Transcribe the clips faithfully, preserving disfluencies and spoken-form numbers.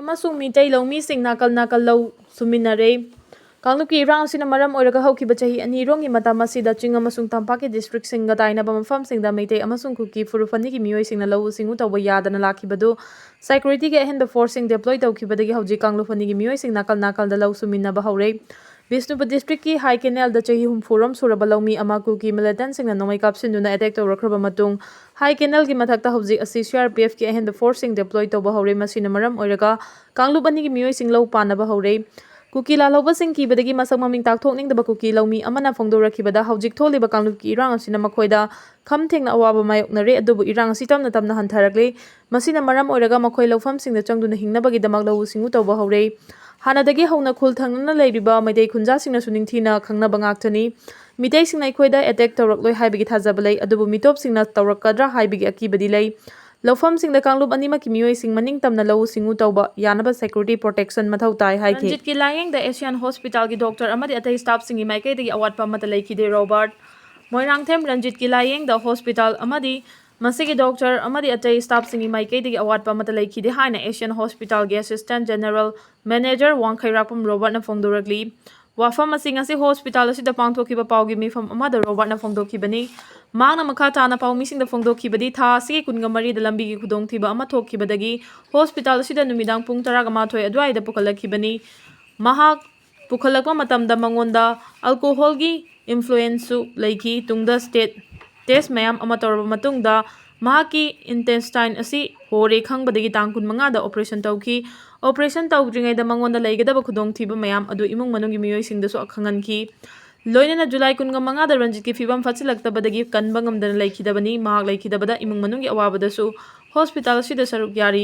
ꯑꯃꯁꯨꯡ ꯃꯤꯇꯩ ꯂꯧꯃꯤꯁꯤꯡ ꯅꯥꯀꯜ ꯅꯥꯀꯜ ꯂꯧ ꯁꯨꯃꯤꯟꯅꯔꯦ꯫ ꯀꯥꯡꯂꯨꯞꯀꯤ ꯏꯔꯥꯡ ꯑꯁꯤꯅ ꯃꯔꯝ ꯑꯣꯏꯔꯒ ꯍꯧꯈꯤꯕ ꯆꯍꯤ ꯑꯅꯤꯔꯣꯝꯒꯤ ꯃꯇꯝ ꯑꯁꯤꯗ ꯆꯤꯡ ꯑꯃꯁꯨꯡ ꯇꯝꯄꯥꯛꯀꯤ district ꯁꯤꯡꯒ ꯇꯥꯏꯅꯕ ꯃꯐꯝꯁꯤꯡꯗ ꯃꯩꯇꯩ ꯑꯃꯁꯨꯡ ꯀꯨꯀꯤ ꯐꯨꯔꯨꯞ ꯑꯅꯤꯒꯤ ꯃꯤꯑꯣꯏꯁꯤꯡꯅ ꯂꯧꯎ ꯁꯤꯡꯎ ꯇꯧꯕ ꯌꯥꯗꯅ ꯂꯥꯛꯈꯤꯕꯗꯨ security ꯒꯤ ꯑꯍꯦꯟꯕ force ꯁꯤꯡ deploy ꯇꯧꯈꯤꯕꯗꯒꯤ ꯍꯧꯖꯤꯛ ꯀꯥꯡꯂꯨꯞ ꯑꯅꯤꯒꯤ ꯃꯤꯑꯣꯏꯁꯤꯡ ꯅꯥꯀꯜ ꯅꯥꯀꯜꯗ ꯂꯧ ꯁꯨꯃꯤꯟꯅꯕ ꯍꯧꯔꯦ꯫ ꯕꯤꯁꯅꯨꯄꯨꯔ district ꯀꯤ ꯍꯥꯏ ꯀꯦꯅꯦꯜꯗ ꯆꯍꯤ ꯍꯨꯝꯐꯨꯔꯣꯝ ꯁꯨꯔꯕ ꯂꯧꯃꯤ ꯑꯃ ꯀꯨꯀꯤ militant ꯁꯤꯡꯅ ꯅꯣꯡꯃꯩ ꯀꯥꯞꯁꯤꯟꯗꯨꯅ attack ꯇꯧꯔꯛꯈ꯭ꯔꯕ ꯃꯇꯨꯡ, ꯍꯥꯏ ꯀꯦꯅꯦꯜꯒꯤ ꯃꯊꯛꯇ ꯍꯧꯖꯤꯛ ꯑꯁꯤ C R P F ꯀꯤ ꯑꯍꯦꯟꯕ force ꯁꯤꯡ deploy ꯇꯧꯕ ꯍꯧꯔꯦ꯫ ꯃꯁꯤꯅ ꯃꯔꯝ ꯑꯣꯏꯔꯒ ꯀꯥꯡꯂꯨꯞ ꯑꯅꯤꯒꯤ ꯃꯤꯑꯣꯏꯁꯤꯡ ꯂꯧ ꯄꯥꯟꯅꯕ ꯍꯧꯔꯦ꯫ ꯀꯨꯀꯤ ꯂꯥꯜꯍꯧꯕꯁꯤꯡ ꯀꯤꯕꯗꯒꯤ ꯃꯁꯛ ꯃꯃꯤꯡ ꯇꯥꯛꯊꯣꯛꯅꯤꯡꯗꯕ ꯀꯨꯀꯤ ꯂꯧꯃꯤ ꯑꯃꯅ ꯐꯣꯡꯗꯣꯔꯛꯈꯤꯕꯗ, ꯍꯧꯖꯤꯛ ꯊꯣꯛꯂꯤꯕ ꯀꯥꯡꯂꯨꯞꯀꯤ ꯏꯔꯥꯡ ꯑꯁꯤꯅ ꯃꯈꯣꯏꯗ ꯈꯝ ꯊꯦꯡꯅ ꯑꯋꯥꯕ ꯃꯥꯌꯣꯛꯅꯔꯦ, ꯑꯗꯨꯕꯨ ꯏꯔꯥꯡ ꯑꯁꯤ ꯇꯞꯅ ꯇꯞꯅ ꯍꯟꯊꯔꯛꯂꯦ꯫ ꯃꯁꯤꯅ ꯃꯔꯝ ꯑꯣꯏꯔꯒ ꯃꯈꯣꯏ ꯂꯧꯐꯝꯁꯤꯡꯗ ꯆꯪꯗꯨꯅ ꯍꯤꯡꯅꯕꯒꯤꯗꯃꯛ ꯂꯧꯎ ꯁꯤꯡꯎ ꯇꯧꯕ ꯍꯧꯔꯦ꯫ ꯍꯥꯟꯅꯗꯒꯤ ꯍꯧꯅ ꯈꯨꯜ ꯊꯪꯅꯅ ꯂꯩꯔꯤꯕ ꯃꯩꯇꯩ ꯈꯨꯟꯖꯥꯁꯤꯡꯅꯁꯨ ꯅꯤꯡꯊꯤꯅ ꯈꯪꯅꯕ ꯉꯥꯛꯇꯅꯤ꯫ ꯃꯤꯇꯩꯁꯤꯡꯅ ꯑꯩꯈꯣꯏꯗ attack ꯇꯧꯔꯛꯂꯣꯏ ꯍꯥꯏꯕꯒꯤ ꯊꯥꯖꯕ ꯂꯩ, ꯑꯗꯨꯕꯨ ꯃꯤꯇꯣꯞꯁꯤꯡꯅ ꯇꯧꯔꯛꯀꯗ꯭ꯔꯥ ꯍꯥꯏꯕꯒꯤ ꯑꯀꯤꯕꯗꯤ ꯂꯩ꯫ ꯂꯧꯐꯝꯁꯤꯡꯗ ꯀꯥꯡꯂꯨꯞ ꯑꯅꯤꯃꯛꯀꯤ ꯃꯤꯑꯣꯏꯁꯤꯡ ꯃꯅꯤꯡ ꯇꯝꯅ ꯂꯧꯎ ꯁꯤꯡꯎ ꯇꯧꯕ ꯌꯥꯅꯕ security protection ꯃꯊꯧ ꯇꯥꯏ ꯍꯥꯏꯈꯤ꯫ ꯔꯟꯖꯤꯠꯀꯤ ꯂꯥꯌꯦꯡꯗ Asian Hospital ꯒꯤ doctor ꯑꯃꯗꯤ ꯑꯇꯩ staff ꯁꯤꯡꯒꯤ ꯃꯥꯏꯀꯩꯗꯒꯤ ꯑꯋꯥꯠꯄ ꯑꯃꯠꯇ ꯂꯩꯈꯤꯗꯦ꯫ ꯔꯣꯕꯥꯔꯠ ꯃꯣꯏꯔꯥꯡꯊꯦꯝ ꯔꯟꯖꯤꯠꯀꯤ ꯂꯥꯌꯦꯡꯗ hospital ꯑꯃꯗꯤ ꯃꯁꯤꯒꯤ doctor ꯑꯃꯗꯤ ꯑꯇꯩ staff ꯁꯤꯡꯒꯤ ꯃꯥꯏꯀꯩꯗꯒꯤ ꯑꯋꯥꯠꯄ ꯑꯃꯠꯇ ꯂꯩꯈꯤꯗꯦ ꯍꯥꯏꯅ Asian Hospital ꯒꯤ assistant general manager ꯋꯥꯡꯈꯩꯔꯥꯛꯄꯝ ꯔꯣꯕꯥꯔꯠꯅ ꯐꯣꯡꯗꯣꯔꯛꯂꯤ꯫ ꯋꯥꯐꯝ ꯑꯁꯤ ꯉꯁꯤ hospital ꯑꯁꯤꯗ ꯄꯥꯡꯊꯣꯛꯈꯤꯕ ꯄꯥꯎꯒꯤ ꯃꯤꯐꯝ ꯑꯃꯗ ꯔꯣꯕꯥꯔꯠꯅ ꯐꯣꯡꯗꯣꯛꯈꯤꯕꯅꯤ꯫ ꯃꯍꯥꯛꯅ ꯃꯈꯥ ꯇꯥꯅ ꯄꯥꯎꯃꯤꯁꯤꯡꯗ ꯐꯣꯡꯗꯣꯛꯈꯤꯕꯗꯤ, ꯊꯥ ꯑꯁꯤꯒꯤ ꯀꯨꯟꯒ ꯃꯔꯤꯗ ꯂꯝꯕꯤꯒꯤ ꯈꯨꯗꯣꯡꯊꯤꯕ ꯑꯃ ꯊꯣꯛꯈꯤꯕꯗꯒꯤ hospital ꯑꯁꯤꯗ ꯅꯨꯃꯤꯗꯥꯡ ꯄꯨꯡ ꯇꯔꯥꯒ ꯃꯥꯊꯣꯏ ꯑꯗꯨꯋꯥꯏꯗ ꯄꯨꯈꯠꯂꯛꯈꯤꯕꯅꯤ꯫ ꯃꯍꯥꯛ ꯄꯨꯈꯠꯂꯛꯄ ꯃꯇꯝꯗ ꯃꯉꯣꯟꯗ alcohol ꯒꯤ influence ꯁꯨ ꯂꯩꯈꯤ꯫ ꯇꯨꯡꯗ state test ꯃꯌꯥꯝ ꯑꯃ ꯇꯧꯔꯕ ꯃꯇꯨꯡꯗ ꯃꯍꯥꯛꯀꯤ intestine ꯑꯁꯤ ꯍꯣꯔꯦ ꯈꯪꯕꯗꯒꯤ ꯇꯥꯡ ꯀꯨꯟꯃꯉꯥꯗ operation ꯇꯧꯈꯤ꯫ Operation ꯇꯧꯗ꯭ꯔꯤꯉꯩꯗ ꯃꯉꯣꯟꯗ ꯂꯩꯒꯗꯕ ꯈꯨꯗꯣꯡꯊꯤꯕ ꯃꯌꯥꯝ ꯑꯗꯨ ꯏꯃꯨꯡ ꯃꯅꯨꯡꯒꯤ ꯃꯤꯑꯣꯏꯁꯤꯡꯗꯁꯨ ꯈꯪꯍꯟꯈꯤ꯫ ꯂꯣꯏꯅꯅ ꯖꯨꯂꯥꯏ ꯀꯨꯟꯒ ꯃꯉꯥꯗ ꯔꯟꯖꯤꯠꯀꯤ ꯐꯤꯕꯝ ꯐꯠꯁꯤꯜꯂꯛꯇꯕꯗꯒꯤ ꯀꯟꯕ ꯉꯝꯗꯅ ꯂꯩꯈꯤꯗꯕꯅꯤ꯫ ꯃꯍꯥꯛ ꯂꯩꯈꯤꯗꯕꯗ ꯏꯃꯨꯡ ꯃꯅꯨꯡꯒꯤ ꯑꯋꯥꯕꯗꯁꯨ hospital ꯑꯁꯤꯗ ꯁꯔꯨꯛ ꯌꯥꯔꯤ꯫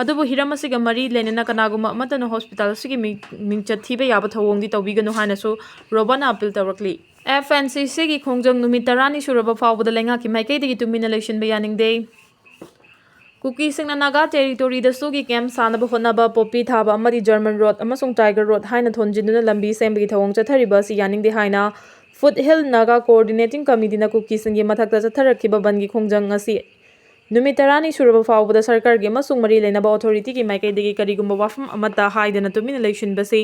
ꯑꯗꯨꯕꯨ ꯍꯤꯔꯝ ꯑꯁꯤꯒ ꯃꯔꯤ ꯂꯩꯅꯅ ꯀꯅꯥꯒꯨꯝꯕ ꯑꯃꯠꯇꯅ hospital ꯑꯁꯤꯒꯤ ꯃꯤꯡ-, ꯃꯤꯡꯆꯠ ꯊꯤꯕ ꯌꯥꯕ ꯊꯧꯑꯣꯡꯗꯤ ꯇꯧꯕꯤꯒꯅꯨ ꯍꯥꯏꯅꯁꯨ ꯔꯣꯕꯥꯔꯠꯅ appeal ꯇꯧꯔꯛꯂꯤ꯫ F N C C ꯒꯤ ꯈꯣꯡꯖꯪ ꯅꯨꯃꯤꯠ ꯇꯔꯥꯅꯤ ꯁꯨꯔꯕ ꯐꯥꯎꯕꯗ ꯂꯩꯉꯥꯛꯀꯤ ꯃꯥꯏꯀꯩꯗꯒꯤ ꯇꯨꯃꯤꯟꯅ ꯂꯩꯁꯤꯟꯕ ꯌꯥꯅꯤꯡꯗꯦ꯫ ꯀꯨꯀꯤꯁꯤꯡꯅ ꯅꯥꯒꯥ territory ꯗ ꯁꯨꯒꯤ camp ꯁꯥꯅꯕ ꯍꯣꯠꯅꯕ, poppy ꯊꯥꯕ ꯑꯃꯗꯤ German road ꯑꯃꯁꯨꯡ Tiger road ꯍꯥꯏꯅ ꯊꯣꯟꯖꯤꯟꯗꯨꯅ ꯂꯝꯕꯤ ꯁꯦꯝꯕꯒꯤ ꯊꯧꯑꯣꯡ ꯆꯠꯊꯔꯤꯕ ꯑꯁꯤ ꯌꯥꯅꯤꯡꯗꯦ ꯍꯥꯏꯅ Foothill Naga Coordinating Committee ꯅ ꯀꯨꯀꯤꯁꯤꯡꯒꯤ ꯃꯊꯛꯇ ꯆꯠꯊꯔꯛꯈꯤꯕ ꯕꯟꯒꯤ ꯈꯣꯡꯖꯪ ꯑꯁꯤ ꯅꯨꯃꯤꯠ ꯇꯔꯥꯅꯤ ꯁꯨꯔꯕ ꯐꯥꯎꯕꯗ ꯁꯔꯀꯥꯔꯒꯤ ꯑꯃꯁꯨꯡ ꯃꯔꯤ ꯂꯩꯅꯕ ꯑꯣꯊꯣꯔꯤꯇꯤꯒꯤ ꯃꯥꯏꯀꯩꯗꯒꯤ ꯀꯔꯤꯒꯨꯝꯕ ꯋꯥꯐꯝ ꯑꯃꯠꯇ ꯍꯥꯏꯗꯅ ꯇꯨꯃꯤꯟꯅ ꯂꯩꯁꯤꯟꯕꯁꯤ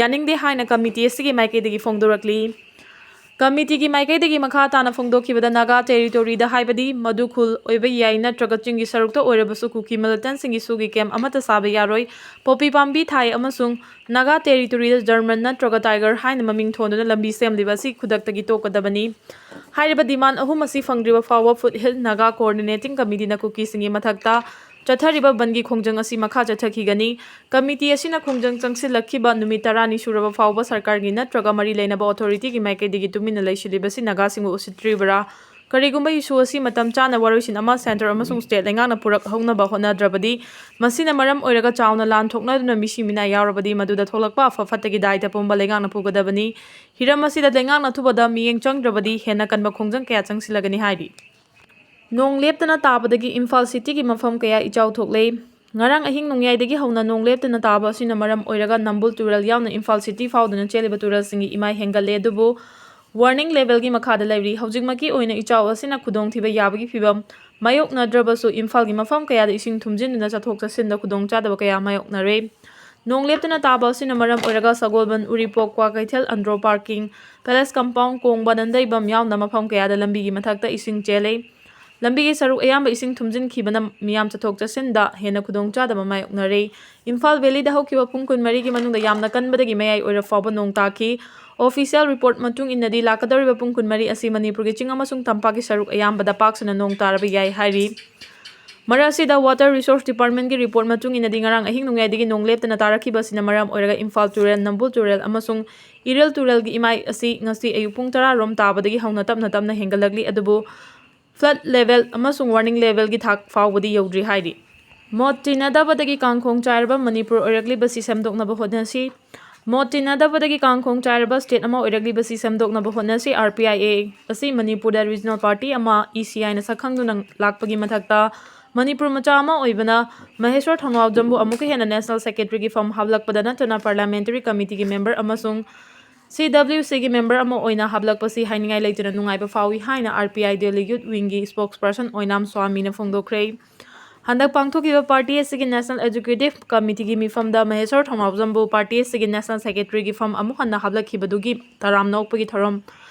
ꯌꯥꯅꯤꯡꯗꯦ ꯍꯥꯏꯅ ꯀꯃꯤꯇꯤ ꯑꯁꯤꯒꯤ ꯃꯥꯏꯀꯩꯗꯒꯤ ꯐꯣꯡꯗꯣꯔꯛꯂꯤ꯫ ꯀꯃꯤꯇꯤꯒꯤ ꯃꯥꯏꯀꯩꯗꯒꯤ ꯃꯈꯥ ꯇꯥꯅ ꯐꯣꯡꯗꯣꯛꯈꯤꯕꯗ, ꯅꯥꯒꯥ ꯇꯦꯔꯤꯇꯣꯔꯤꯗ, ꯍꯥꯏꯕꯗꯤ ꯃꯗꯨ ꯈꯨꯜ ꯑꯣꯏꯕ ꯌꯥꯏ ꯅꯠꯇ꯭ꯔꯒ ꯆꯤꯡꯒꯤ ꯁꯔꯨꯛꯇ ꯑꯣꯏꯔꯕꯁꯨ, ꯀꯨꯀꯤ ꯃꯤꯂꯤꯇꯦꯟꯁꯤꯡꯒꯤ ꯁꯨꯒꯤ ꯀꯦꯝꯞ ꯑꯃꯠꯇ ꯁꯥꯕ ꯌꯥꯔꯣꯏ꯫ ꯄꯣꯄꯤ ꯄꯥꯝꯕꯤ ꯊꯥꯏ ꯑꯃꯁꯨꯡ ꯅꯥꯒꯥ ꯇꯦꯔꯤꯇꯣꯔꯤꯗ ꯖꯔꯃꯟ ꯅꯠꯇ꯭ꯔꯒ ꯇꯥꯏꯒꯔ ꯍꯥꯏꯅ ꯃꯃꯤꯡ ꯊꯣꯟꯗꯨꯅ ꯂꯝꯕꯤ ꯁꯦꯝꯂꯤꯕ ꯑꯁꯤ ꯈꯨꯗꯛꯇꯒꯤ ꯇꯣꯛꯀꯗꯕꯅꯤ꯫ ꯍꯥꯏꯔꯤꯕ ꯗꯤꯃꯥꯟ ꯑꯍꯨꯝ ꯑꯁꯤ ꯐꯪꯗ꯭ꯔꯤꯕ ꯐꯥꯎꯕ ꯐꯨꯠ ꯍꯤꯜ ꯅꯥꯒꯥ ꯀꯣꯑꯣꯔꯗꯤꯅꯦꯇꯤꯡ ꯀꯃꯤꯇꯤꯅ ꯀꯨꯀꯤꯁꯤꯡꯒꯤ ꯃꯊꯛꯇ ꯆꯠꯊꯔꯤꯕ ꯕꯟꯒꯤ ꯈꯣꯡꯖꯪ ꯑꯁꯤ ꯃꯈꯥ ꯆꯠꯊꯈꯤꯒꯅꯤ꯫ ꯀꯃꯤꯇꯤ ꯑꯁꯤꯅ ꯈꯣꯡꯖꯪ ꯆꯪꯁꯤꯜꯂꯛꯈꯤꯕ ꯅꯨꯃꯤꯠ ꯇꯔꯥꯅꯤ ꯁꯨꯔꯕ ꯐꯥꯎꯕ ꯁꯔꯀꯥꯔꯒꯤ ꯅꯠꯇ꯭ꯔꯒ ꯃꯔꯤ ꯂꯩꯅꯕ ꯑꯣꯊꯣꯔꯤꯇꯤꯒꯤ ꯃꯥꯏꯀꯩꯗꯒꯤ ꯇꯨꯃꯤꯟꯅ ꯂꯩꯁꯤꯜꯂꯤꯕꯁꯤ ꯅꯥꯒꯥꯁꯤꯡꯕꯨ ꯎꯁꯤꯠꯇ꯭ꯔꯤꯕꯔꯥ? ꯀꯔꯤꯒꯨꯝꯕ ꯏꯁꯨ ꯑꯁꯤ ꯃꯇꯝ ꯆꯥꯅ ꯋꯥꯔꯣꯏꯁꯤꯟ ꯑꯃ ꯁꯦꯟꯇꯔ ꯑꯃꯁꯨꯡ ꯁ꯭ꯇꯦꯠ ꯂꯩꯉꯥꯛꯅ ꯄꯨꯔꯛꯍꯧꯅꯕ ꯍꯣꯠꯅꯗ꯭ꯔꯕꯗꯤ, ꯃꯁꯤꯅ ꯃꯔꯝ ꯑꯣꯏꯔꯒ ꯆꯥꯎꯅ ꯂꯥꯟ ꯊꯣꯛꯅꯗꯨꯅ ꯃꯤꯁꯤ ꯃꯤꯅꯥꯏ ꯌꯥꯎꯔꯕꯗꯤ, ꯃꯗꯨꯗ ꯊꯣꯛꯂꯛꯄ ꯑꯐ ꯐꯠꯇꯒꯤ ꯗꯥꯏꯇ ꯄꯨꯝꯕ ꯂꯩꯉꯥꯛꯅ ꯄꯨꯒꯗꯕꯅꯤ꯫ ꯍꯤꯔꯝ ꯑꯁꯤꯗ ꯂꯩꯉꯥꯛꯅ ꯑꯊꯨꯕꯗ ꯃꯤꯠꯌꯦꯡ ꯆꯪꯗ꯭ꯔꯕꯗꯤ ꯍꯦꯟꯅ ꯀꯟꯕ ꯈꯣꯡꯖꯪ ꯀꯌꯥ ꯆꯪꯁꯤꯜꯂꯒꯅꯤ ꯍꯥꯏꯔꯤ꯫ ꯅꯣꯡ ꯂꯦꯞꯇꯅ ꯇꯥꯕꯗꯒꯤ ꯏꯝꯐꯥꯜ ꯁꯤꯇꯤꯒꯤ ꯃꯐꯝ ꯀꯌꯥ ꯏꯆꯥꯎ ꯊꯣꯛꯂꯦ꯫ ꯉꯔꯥꯡ ꯑꯍꯤꯡ ꯅꯣꯡꯌꯥꯏꯗꯒꯤ ꯍꯧꯅ ꯅꯣꯡ ꯂꯦꯞꯇꯅ ꯇꯥꯕ ꯑꯁꯤꯅ ꯃꯔꯝ ꯑꯣꯏꯔꯒ ꯅꯝꯕꯨꯜ ꯇꯨꯔꯦꯜ ꯌꯥꯎꯅ ꯏꯝꯐꯥꯜ ꯁꯤꯇꯤ ꯐꯥꯎꯗꯨꯅ ꯆꯦꯜꯂꯤꯕ ꯇꯨꯔꯦꯜꯁꯤꯡꯒꯤ ꯏꯃꯥꯏ ꯍꯦꯟꯒꯠꯂꯦ꯫ ꯑꯗꯨꯕꯨ ꯋꯥꯔꯅꯤꯡ ꯂꯦꯚꯦꯜꯒꯤ ꯃꯈꯥꯗ ꯂꯩꯔꯤ꯫ ꯍꯧꯖꯤꯛꯃꯛꯀꯤ ꯑꯣꯏꯅ ꯏꯆꯥꯎ ꯑꯁꯤꯅ ꯈꯨꯗꯣꯡꯊꯤꯕ ꯌꯥꯕꯒꯤ ꯐꯤꯚꯝ ꯃꯥꯌꯣꯛꯅꯗ꯭ꯔꯕꯁꯨ, ꯏꯝꯐꯥꯜꯒꯤ ꯃꯐꯝ ꯀꯌꯥꯗ ꯏꯁꯤꯡ ꯊꯨꯝꯖꯤꯟꯗꯨꯅ ꯆꯠꯊꯣꯛ ꯆꯠꯁꯤꯟꯗ ꯈꯨꯗꯣꯡꯆꯥꯗꯕ ꯀꯌꯥ ꯃꯥꯌꯣꯛꯅꯔꯦ꯫ ꯅꯣꯡ ꯂꯦꯞꯇꯅ ꯇꯥꯕ ꯑꯁꯤꯅ ꯃꯔꯝ ꯑꯣꯏꯔꯒ ꯁꯒꯣꯜꯕꯟ, ꯎꯔꯤꯄꯣꯛ, Kwakeithel, Andro parking, palace compound, ꯀꯣꯡꯕ, ꯅꯟꯗꯩꯕꯝ ꯌꯥꯎꯅ ꯃꯐꯝ ꯀꯌꯥꯗ ꯂꯝꯕꯤꯒꯤ ꯃꯊꯛꯇ ꯏꯁꯤꯡ ꯆꯦꯜꯂꯦ꯫ ꯂꯝꯕꯤꯒꯤ ꯁꯔꯨꯛ ꯑꯌꯥꯝꯕ ꯏꯁꯤꯡ ꯊꯨꯝꯖꯤꯟꯈꯤꯕꯅ ꯃꯤꯌꯥꯝ ꯆꯠꯊꯣꯛ ꯆꯠꯁꯤꯟꯗ ꯍꯦꯟꯅ ꯈꯨꯗꯣꯡꯆꯥꯗꯕ ꯃꯥꯌꯣꯛꯅꯔꯦ꯫ ꯏꯝꯐꯥꯜ ꯚꯦꯂꯤꯗ ꯍꯧꯈꯤꯕ ꯄꯨꯡ ꯀꯨꯟꯃꯔꯤꯒꯤ ꯃꯅꯨꯡꯗ ꯌꯥꯝꯅ ꯀꯟꯕꯗꯒꯤ ꯃꯌꯥꯏ ꯑꯣꯏꯔꯞ ꯐꯥꯎꯕ ꯅꯣꯡ ꯇꯥꯈꯤ꯫ ꯑꯣꯐꯤꯁꯤꯌꯦꯜ ꯔꯤꯄꯣꯔꯠ ꯃꯇꯨꯡ ꯏꯟꯅꯗꯤ, ꯂꯥꯛꯀꯗꯧꯔꯤꯕ ꯄꯨꯡ ꯀꯨꯟꯃꯔꯤ ꯑꯁꯤ ꯃꯅꯤꯄꯨꯔꯒꯤ ꯆꯤꯡ ꯑꯃꯁꯨꯡ ꯇꯝꯄꯥꯛꯀꯤ ꯁꯔꯨꯛ ꯑꯌꯥꯝꯕꯗ ꯄꯥꯛ ꯁꯟꯅ ꯅꯣꯡ ꯇꯥꯔꯕ ꯌꯥꯏ ꯍꯥꯏꯔꯤ꯫ ꯃꯔꯛ ꯑꯁꯤꯗ, ꯋꯥꯇꯔ ꯔꯤꯁꯣꯔꯁ ꯗꯤꯄꯥꯔꯠꯃꯦꯟꯒꯤ ꯔꯤꯄꯣꯔꯠ ꯃꯇꯨꯡ ꯏꯟꯅꯗꯤ, ꯉꯔꯥꯡ ꯑꯍꯤꯡ ꯅꯣꯡꯌꯥꯏꯗꯒꯤ ꯅꯣꯡ ꯂꯦꯞꯇꯅ ꯇꯥꯔꯛꯈꯤꯕ ꯑꯁꯤꯅ ꯃꯔꯝ ꯑꯣꯏꯔꯒ ꯏꯝꯐꯥꯜ ꯇꯨꯔꯦꯜ, ꯅꯝꯕꯨꯜ ꯇꯨꯔꯦꯜ ꯑꯃꯁꯨꯡ ꯏꯔꯤꯜ ꯇꯨꯔꯦꯜꯒꯤ ꯏꯃꯥꯏ ꯑꯁꯤ ꯉꯁꯤ ꯑꯌꯨꯛ ꯄꯨꯡ ꯇꯔꯥ ꯔꯣꯝ ꯇꯥꯕꯗꯒꯤ ꯍꯧꯅ ꯇꯞꯅ ꯇꯞꯅ ꯍꯦꯟꯒꯠꯂꯛꯂꯤ꯫ ꯑꯗꯨꯕꯨ flood level ꯑꯃꯁꯨꯡ warning levelꯒꯤ ꯊꯥꯛ ꯐꯥꯎꯕꯗꯤ ꯌꯧꯗ꯭ꯔꯤ ꯍꯥꯏꯔꯤ꯫ ꯃꯣꯠ ꯇꯤꯟꯅꯗꯕꯗꯒꯤ ꯀꯥꯡꯈꯣꯡ ꯆꯥꯏꯔꯕ ꯃꯅꯤꯄꯨꯔ ꯑꯣꯏꯔꯛꯂꯤꯕꯁꯤ ꯁꯦꯝꯗꯣꯛꯅꯕ ꯍꯣꯠꯅꯁꯤ꯫ ꯃꯣꯠ ꯇꯤꯟꯅꯗꯕꯗꯒꯤ ꯀꯥꯡꯈꯣꯡ ꯆꯥꯏꯔꯕ ꯁ꯭ꯇꯦꯠ ꯑꯃ ꯑꯣꯏꯔꯛꯂꯤꯕꯁꯤ ꯁꯦꯝꯗꯣꯛꯅꯕ ꯍꯣꯠꯅꯁꯤ꯫ ꯑꯥꯔ ꯄꯤ ꯑꯥꯏ ꯑꯦ ꯑꯁꯤ ꯃꯅꯤꯄꯨꯔꯗ ꯔꯤꯖꯅꯦꯜ ꯄꯥꯔꯇꯤ ꯑꯃ, ꯏ ꯁꯤ ꯑꯥꯏꯅ ꯁꯛꯈꯪꯗꯨꯅ ꯂꯥꯛꯄꯒꯤ ꯃꯊꯛꯇ, ꯃꯅꯤꯄꯨꯔ ꯃꯆꯥ ꯑꯃ ꯑꯣꯏꯕꯅ ꯃꯍꯦꯁ꯭ꯋꯔ ꯊꯣꯡꯉꯥꯎꯖꯝꯕꯨ ꯑꯃꯨꯛꯀ ꯍꯦꯟꯅ ꯅꯦꯁꯅꯦꯜ ꯁꯦꯀ꯭ꯔꯦꯇꯔꯤꯒꯤ ꯐꯝ ꯍꯥꯞꯂꯛꯄꯗ ꯅꯠꯇꯅ, ꯄꯥꯔꯂꯤꯌꯥꯃꯦꯟꯇꯔꯤ ꯀꯃꯤꯇꯤꯒꯤ ꯃꯦꯝꯕꯔ ꯑꯃꯁꯨꯡ ꯁꯤ ꯗꯕ꯭ꯂꯤꯌꯨ ꯁꯤꯒꯤ ꯃꯦꯝꯕꯔ ꯑꯃ ꯑꯣꯏꯅ ꯍꯥꯞꯂꯛꯄꯁꯤ ꯍꯥꯏꯅꯤꯡꯉꯥꯏ ꯂꯩꯇꯅ ꯅꯨꯡꯉꯥꯏꯕ ꯐꯥꯎꯏ ꯍꯥꯏꯅ ꯑꯥꯔ ꯄꯤ ꯑꯥꯏ ꯗꯦꯜꯂꯤ ꯌꯨꯠ ꯋꯤꯡꯒꯤ ꯁ꯭ꯄꯣꯛꯁꯄꯔꯁꯟ ꯑꯣꯏꯅꯥꯝ ꯁ꯭ꯋꯥꯃꯤꯅ ꯐꯣꯡꯗꯣꯛꯈ꯭ꯔꯦ꯫ ꯍꯟꯗꯛ ꯄꯥꯡꯊꯣꯛꯈꯤꯕ ꯄꯥꯔꯇꯤ ꯑꯁꯤꯒꯤ ꯅꯦꯁꯅꯦꯜ ꯑꯦꯛꯖꯤꯀ꯭ꯌꯨꯇꯤꯚ ꯀꯃꯤꯇꯤꯒꯤ ꯃꯤꯐꯝꯗ ꯃꯍꯦꯁꯣꯔ ꯊꯧꯅꯥꯎꯖꯝꯕꯨ ꯄꯥꯔꯇꯤ ꯑꯁꯤꯒꯤ ꯅꯦꯁꯅꯦꯜ ꯁꯦꯀ꯭ꯔꯦꯇꯔꯤꯒꯤ ꯐꯝ ꯑꯃꯨꯛ ꯍꯟꯅ ꯍꯥꯞꯂꯛꯈꯤꯕꯗꯨꯒꯤ ꯇꯔꯥꯝꯅ ꯑꯣꯛꯄꯒꯤ ꯊꯧꯔꯝ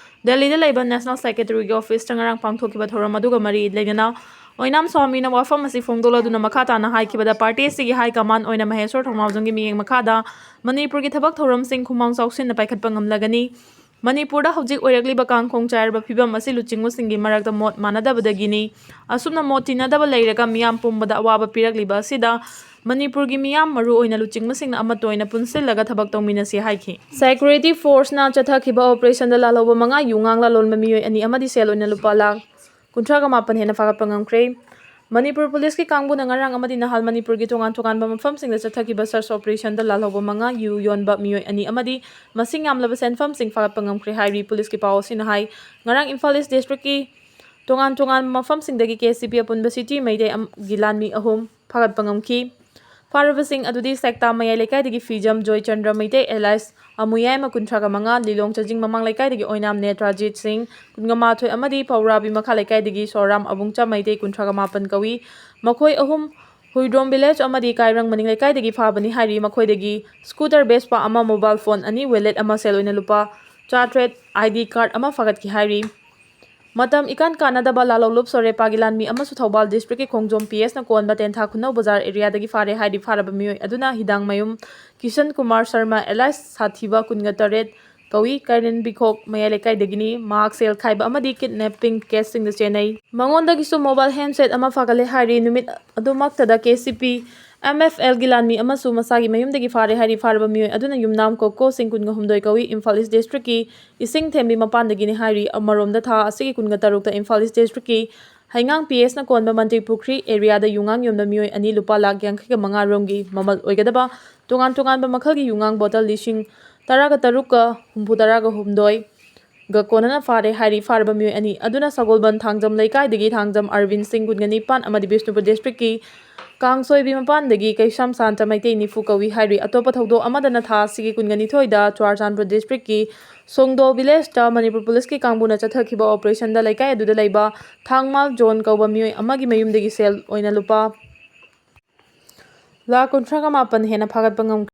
ꯗꯦꯜꯂꯤꯗ ꯂꯩꯕ ꯅꯦꯁꯅꯦꯜ ꯁꯦꯀ꯭ꯔꯦꯇꯔꯤꯒꯤ ꯑꯣꯐꯤꯁꯇ ꯉꯔꯥꯡ ꯄꯥꯡꯊꯣꯛꯈꯤꯕ ꯊꯧꯔꯝ ꯑꯗꯨꯒ ꯃꯔꯤ ꯂꯩꯅꯅ ꯑꯣꯏꯅꯥꯝ ꯁ꯭ꯋꯥꯃꯤꯅ ꯋꯥꯐꯝ ꯑꯁꯤ ꯐꯣꯡꯗꯣꯛꯂꯗꯨꯅ ꯃꯈꯥ ꯇꯥꯅ ꯍꯥꯏꯈꯤꯕꯗ, ꯄꯥꯔꯇꯤ ꯑꯁꯤꯒꯤ ꯍꯥꯏ ꯀꯃꯥꯟ ꯑꯣꯏꯅ ꯃꯍꯦꯁꯣꯔ ꯊꯧꯅꯥꯎꯖꯝꯒꯤ ꯃꯤꯠꯌꯦꯡ ꯃꯈꯥꯗ ꯃꯅꯤꯄꯨꯔꯒꯤ ꯊꯕꯛ ꯊꯧꯔꯝꯁꯤꯡ ꯈꯨꯃꯥꯡ ꯆꯥꯎꯁꯤꯟꯅ ꯄꯥꯏꯈꯠꯄ ꯉꯝꯂꯒꯅꯤ꯫ ꯃꯅꯤꯄꯨꯔꯗ ꯍꯧꯖꯤꯛ ꯑꯣꯏꯔꯛꯂꯤꯕ ꯀꯥꯡꯈꯣꯡ ꯆꯥꯏꯔꯕ ꯐꯤꯕꯝ ꯑꯁꯤ ꯂꯨꯆꯤꯡꯕꯁꯤꯡꯒꯤ ꯃꯔꯛꯇ ꯃꯣꯠ ꯃꯥꯟꯅꯗꯕꯗꯒꯤꯅꯤ꯫ ꯑꯁꯨꯝꯅ ꯃꯣꯠ ꯇꯤꯟꯅꯗꯕ ꯂꯩꯔꯒ ꯃꯤꯌꯥꯝ ꯄꯨꯝꯕꯗ ꯑꯋꯥꯕ ꯄꯤꯔꯛꯂꯤꯕ ꯑꯁꯤꯗ ꯃꯅꯤꯄꯨꯔꯒꯤ ꯃꯤꯌꯥꯝ, ꯃꯔꯨ ꯑꯣꯏꯅ ꯂꯨꯆꯤꯡꯕꯁꯤꯡꯅ ꯑꯃꯠꯇ ꯑꯣꯏꯅ ꯄꯨꯟꯁꯤꯜꯂꯒ ꯊꯕꯛ ꯇꯧꯃꯤꯟꯅꯁꯤ ꯍꯥꯏꯈꯤ꯫ ꯁꯦꯀ꯭ꯌꯨꯔꯤꯇꯤ ꯐꯣꯔꯁꯅ ꯆꯠꯊꯈꯤꯕ ꯑꯣꯄꯔꯦꯁꯟꯗ ꯂꯥꯜꯍꯧꯕ ꯃꯉꯥ, ꯌꯨ ꯉꯥꯡ ꯂꯥꯂꯣꯟꯕ ꯃꯤꯑꯣꯏ ꯑꯅꯤ ꯑꯃꯗꯤ ꯁꯦꯜ ꯑꯣꯏꯅ ꯂꯨꯄꯥ ꯂꯥꯈ ꯀꯨꯟꯊ꯭ꯔꯥꯒ ꯃꯥꯄꯟ ꯍꯦꯟꯅ ꯐꯥꯒꯠꯄ ꯉꯝꯈ꯭ꯔꯦ꯫ ꯃꯅꯤꯄꯨꯔ ꯄꯨꯂꯤꯁꯀꯤ ꯀꯥꯡꯕꯨꯅ ꯉꯔꯥꯡ ꯑꯃꯗꯤ ꯅꯍꯥꯜ ꯃꯅꯤꯄꯨꯔꯒꯤ ꯇꯣꯉꯥꯟ ꯇꯣꯉꯥꯟꯕ ꯃꯐꯝꯁꯤꯡꯗ ꯆꯠꯊꯈꯤꯕ ꯁꯔꯆ ꯑꯣꯄꯔꯦꯁꯟꯗ ꯂꯥꯜꯍꯧꯕ ꯃꯉꯥ, ꯌꯨ ꯌꯣꯟꯕ ꯃꯤꯑꯣꯏ ꯑꯅꯤ ꯑꯃꯗꯤ ꯃꯁꯤꯡ ꯌꯥꯝꯂꯕ ꯁꯦꯟꯐꯝꯁꯤꯡ ꯐꯥꯒꯠꯄ ꯉꯝꯈ꯭ꯔꯦ ꯍꯥꯏꯔꯤ꯫ ꯄꯨꯂꯤꯁꯀꯤ ꯄꯥꯎ ꯑꯁꯤꯅ ꯍꯥꯏ, ꯉꯔꯥꯡ ꯏꯝꯐꯥꯜ ꯏꯁ ꯗꯤꯁꯇ꯭ꯔꯤꯛꯀꯤ ꯇꯣꯉꯥꯟ ꯇꯣꯉꯥꯟꯕ ꯃꯐꯝꯁꯤꯡꯗꯒꯤ ꯀꯦ ꯁꯤ ꯄꯤ ꯑꯄꯨꯟꯕ ꯁꯤꯇꯤ ꯃꯩꯇꯩ ꯑꯝ-, ꯒꯤ ꯂꯥꯟꯃꯤ ꯑꯍꯨꯝ ꯐꯥꯒꯠꯄ ꯉꯝꯈꯤ꯫ ꯐꯥꯔꯕꯁꯤꯡ ꯑꯗꯨꯗꯤ ꯁꯦꯛꯇꯥ ꯃꯌꯥꯏ ꯂꯩꯀꯥꯏꯗꯒꯤ ꯐꯤꯖꯝ ꯖꯣꯏꯆꯟꯗ꯭ꯔ ꯃꯩꯇꯩ ꯑꯦꯂꯥꯏꯁ ꯑꯃꯨꯌꯥꯏꯃ ꯀꯨꯟꯊ꯭ꯔꯥꯒ ꯃꯉꯥ, ꯂꯤꯂꯣꯡ ꯆꯥꯖꯤꯡ ꯃꯃꯥꯡ ꯂꯩꯀꯥꯏꯗꯒꯤ ꯑꯣꯏꯅꯥꯝ ꯅꯦꯇ꯭ꯔꯥꯖꯤꯠ ꯁꯤꯡ ꯀꯨꯟꯒ ꯃꯥꯊꯣꯏ ꯑꯃꯗꯤ ꯄꯧꯔꯥꯕꯤ ꯃꯈꯥ ꯂꯩꯀꯥꯏꯗꯒꯤ ꯁꯣꯔꯥꯝ ꯑꯕꯨꯡꯆꯥ ꯃꯩꯇꯩ ꯀꯨꯟꯊ꯭ꯔꯥꯒ ꯃꯥꯄꯟ ꯀꯧꯏ꯫ ꯃꯈꯣꯏ ꯑꯍꯨꯝ ꯍꯨꯏꯗ꯭ꯔꯣꯝ ꯚꯤꯂꯦꯖ ꯑꯃꯗꯤ ꯀꯥꯏꯔꯪ ꯃꯅꯤꯡ ꯂꯩꯀꯥꯏꯗꯒꯤ ꯐꯥꯕꯅꯤ ꯍꯥꯏꯔꯤ꯫ ꯃꯈꯣꯏꯗꯒꯤ ꯁ꯭ꯀꯨꯇꯔ ꯕꯦꯁꯄꯥ ꯑꯃ, ꯃꯣꯕꯥꯏꯜ ꯐꯣꯟ ꯑꯅꯤ, ꯋꯦꯂꯦꯠ ꯑꯃ, ꯁꯦꯜ ꯑꯣꯏꯅ ꯂꯨꯄꯥ ꯆꯥꯇ꯭ꯔꯦꯠ, ꯑꯥꯏ ꯗꯤ ꯀꯥꯔꯗ ꯑꯃ ꯐꯥꯒꯠꯈꯤ ꯍꯥꯏꯔꯤ꯫ ꯃꯇꯝ ꯏꯀꯥꯟ ꯀꯥꯟꯅꯗꯕ ꯂꯥꯂꯣꯡꯂꯨꯞ ꯁꯣꯔꯦꯄꯥꯒꯤ ꯂꯥꯟꯃꯤ ꯑꯃꯁꯨ ꯊꯧꯕꯥꯜ ꯗꯤꯁꯇ꯭ꯔꯤꯛꯀꯤ ꯈꯣꯡꯖꯣꯝ ꯄꯤ ꯑꯦꯁꯅ ꯀꯣꯟꯕ ꯇꯦꯟꯊꯥ ꯈꯨꯅꯧ ꯕꯖꯥꯔ ꯑꯦꯔꯤꯌꯥꯗꯒꯤ ꯐꯥꯔꯦ ꯍꯥꯏꯔꯤ꯫ ꯐꯥꯔꯕ ꯃꯤꯑꯣꯏ ꯑꯗꯨꯅ ꯍꯤꯗꯥꯡꯃꯌꯨꯝ ꯀꯤꯁꯟ ꯀꯨꯃꯥꯔ ꯁꯔꯃ ꯑꯦꯂꯥꯏꯁ ꯁꯥꯊꯤꯕ ꯀꯨꯟꯒ ꯇꯔꯦꯠ ꯀꯧꯏ, ꯀꯥꯏꯔꯦꯟꯕꯤꯈꯣꯛ ꯃꯌꯥꯏ ꯂꯩꯀꯥꯏꯗꯒꯤꯅꯤ꯫ ꯃꯍꯥꯛ ꯁꯦꯜ ꯈꯥꯏꯕ ꯑꯃꯗꯤ ꯀꯤꯗꯅꯦꯄꯤꯡ ꯀꯦꯁꯁꯤꯡꯗ ꯆꯦꯟꯅꯩ꯫ ꯃꯉꯣꯟꯗꯒꯤꯁꯨ ꯃꯣꯕꯥꯏꯜ ꯍꯦꯟꯁꯦꯠ ꯑꯃ ꯐꯥꯒꯠꯂꯦ ꯍꯥꯏꯔꯤ꯫ ꯅꯨꯃꯤꯠ ꯑꯗꯨꯃꯛꯇꯗ K C P M F ꯑꯦꯜꯒꯤ ꯂꯥꯟꯃꯤ ꯑꯃꯁꯨ ꯃꯁꯥꯒꯤ ꯃꯌꯨꯝꯗꯒꯤ ꯐꯥꯔꯦ ꯍꯥꯏꯔꯤ꯫ ꯐꯥꯔꯕ ꯃꯤꯑꯣꯏ ꯑꯗꯨꯅ ꯌꯨꯝꯅꯥꯝ ꯀꯣꯀꯣ ꯁꯤꯡ ꯀꯨꯟꯒ ꯍꯨꯝꯗꯣꯏ ꯀꯧꯏ꯫ ꯏꯝꯐꯥꯜ ꯏꯁ ꯗꯤꯁꯇ꯭ꯔꯤꯛꯀꯤ ꯏꯁꯤꯡ ꯊꯦꯝꯕꯤ ꯃꯄꯥꯟꯗꯒꯤꯅꯤ ꯍꯥꯏꯔꯤ꯫ ꯑꯃꯔꯣꯝꯗ ꯊꯥ ꯑꯁꯤꯒꯤ ꯀꯨꯟꯒ ꯇꯔꯨꯛꯇ ꯏꯝꯐꯥꯜ ꯏꯁ ꯗꯤꯁꯇ꯭ꯔꯤꯛꯀꯤ ꯍꯩꯉꯥꯡ ꯄꯤ ꯑꯦꯁꯅ ꯀꯣꯟꯕ ꯃꯟꯇ꯭ꯔꯤ ꯄꯨꯈ꯭ꯔꯤ ꯑꯦꯔꯤꯌꯥꯗ ꯌꯨꯉꯥꯡ ꯌꯣꯟꯕ ꯃꯤꯑꯣꯏ ꯑꯅꯤ ꯂꯨꯄꯥ ꯂꯥꯈ ꯌꯥꯡꯈꯩꯒ ꯃꯉꯥ ꯔꯣꯝꯒꯤ ꯃꯃꯜ ꯑꯣꯏꯒꯗꯕ ꯇꯣꯉꯥꯟ ꯇꯣꯉꯥꯟꯕ ꯃꯈꯜꯒꯤ ꯌꯨꯉꯥꯡ ꯕꯣꯇꯜ ꯂꯤꯁꯤꯡ ꯇꯔꯥꯒ ꯇꯔꯨꯛꯀ ꯍꯨꯝꯐꯨ ꯇꯔꯥꯒ ꯍꯨꯝꯗꯣꯏ ꯒ ꯀꯣꯟꯅꯅ ꯐꯥꯔꯦ ꯍꯥꯏꯔꯤ꯫ ꯐꯥꯔꯕ ꯃꯤꯑꯣꯏ ꯑꯅꯤ ꯑꯗꯨꯅ ꯁꯒꯣꯜꯕꯟ ꯊꯥꯡꯖꯝ ꯂꯩꯀꯥꯏꯗꯒꯤ ꯊꯥꯡꯖꯝ ꯑꯔꯕꯤꯟ ꯁꯤꯡ, ꯀꯨꯟꯒ ꯅꯤꯄꯥꯟ, ꯑꯃꯗꯤ ꯕꯤꯁꯅꯨꯄꯨꯔ ꯗꯤꯁꯇ꯭ꯔꯤꯛꯀꯤ ꯀꯥꯡꯁꯣꯏꯕꯤ ꯃꯄꯥꯟꯗꯒꯤ ꯀꯩꯁꯥꯝ ꯁꯥꯟꯇ ꯃꯩꯇꯩ, ꯅꯤꯐꯨ ꯀꯧꯏ ꯍꯥꯏꯔꯤ꯫ ꯑꯇꯣꯞꯄ ꯊꯧꯗꯣꯛ ꯑꯃꯗꯅ ꯊꯥ ꯑꯁꯤꯒꯤ ꯀꯨꯟꯒ ꯅꯤꯊꯣꯏꯗ ꯆꯨꯔꯥꯆꯥꯟꯄꯨꯔ ꯗꯤꯁꯇ꯭ꯔꯤꯛꯀꯤ ꯁꯣꯡꯗꯣ ꯚꯤꯂꯦꯖꯇ ꯃꯅꯤꯄꯨꯔ ꯄꯨꯂꯤꯁꯀꯤ ꯀꯥꯡꯕꯨꯅ ꯆꯠꯊꯈꯤꯕ ꯑꯣꯄꯔꯦꯁꯟꯗ ꯂꯩꯀꯥꯏ ꯑꯗꯨꯗ ꯂꯩꯕ ꯊꯥꯡꯃꯥꯜ ꯖꯣꯟ ꯀꯧꯕ ꯃꯤꯑꯣꯏ ꯑꯃꯒꯤ ꯃꯌꯨꯝꯗꯒꯤ ꯁꯦꯜ ꯑꯣꯏꯅ ꯂꯨꯄꯥ ꯂꯥꯈ ꯀꯨꯟꯊ꯭ꯔꯥꯒ ꯃꯥꯄꯟ ꯍꯦꯟꯅ ꯐꯥꯒꯠꯄ ꯉꯝꯈ꯭ꯔꯦ꯫